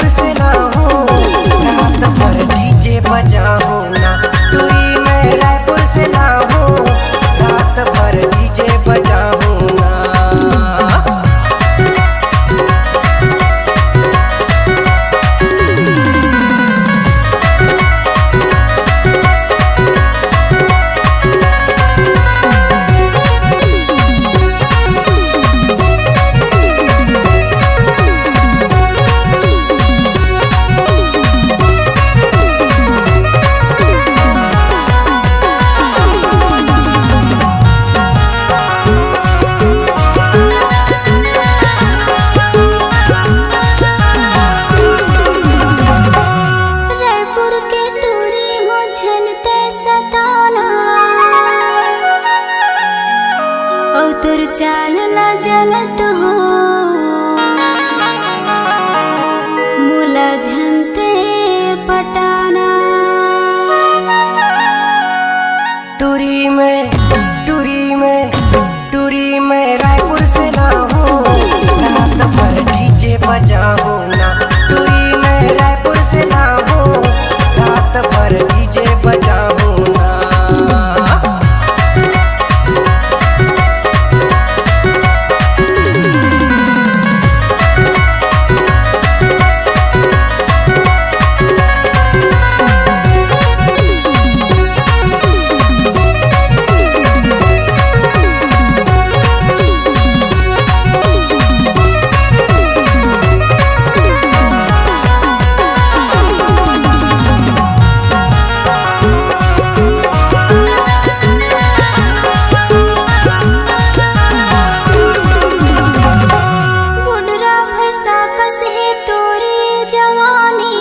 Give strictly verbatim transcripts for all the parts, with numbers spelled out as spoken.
से लाहूं, रात भर डीजे बजाहूं ना। टुरी मैं रायपुर से लाहूं, रात भर डीजे बजाहूं ना। रायपुर के टुरी हो झनते सताना, अउ तोर चाल ला जलत हो मोला झनते पटाना। टुरी मैं, टुरी मैं, टुरी मैं रायपुर से लाहूं, रात भर डीजे बजाहूं ना। टुरी मैं रायपुर से लाहूं, रात भर डीजे बजाहूं ना। बुढ़रा भैंसा कस हे तोरे जवानी,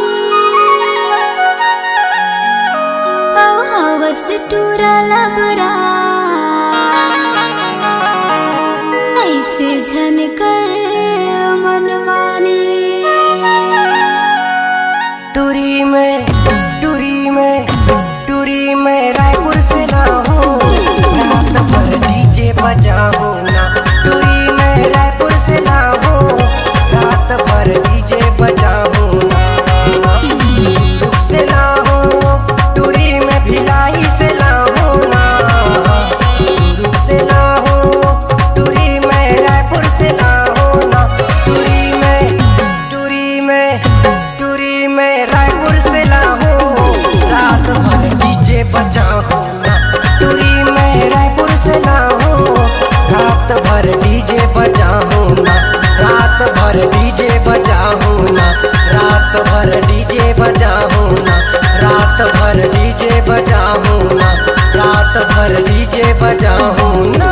अउ हवस टूरा लबरा, ऐसे झन कर मनमानी। टुरी मैं, टुरी मैं, टुरी मैं रायपुर से लाहूं, रात भर डीजे बजाहूं ना। टुरी मैं रायपुर से लाहूं, रात भर डीजे बजाहूं ना। दुर्ग से लाहूं, टुरी मैं भिलाई से लाहूं ना। दुर्ग से लाहूं, टुरी मैं रायपुर से लाहूं ना। टुरी मैं, टुरी मैं, टुरी मैं रायपुर से लाहूं, रात भर डीजे बजाहूं ना। टुरी मैं रायपुर से लाहूं, रात भर डीजे बजाहूं ना। रात भर डीजे बजाहूं ना। रात भर डीजे बजाहूं ना। रात भर डीजे बजाहूं ना। रात भर डीजे बजाहूं ना।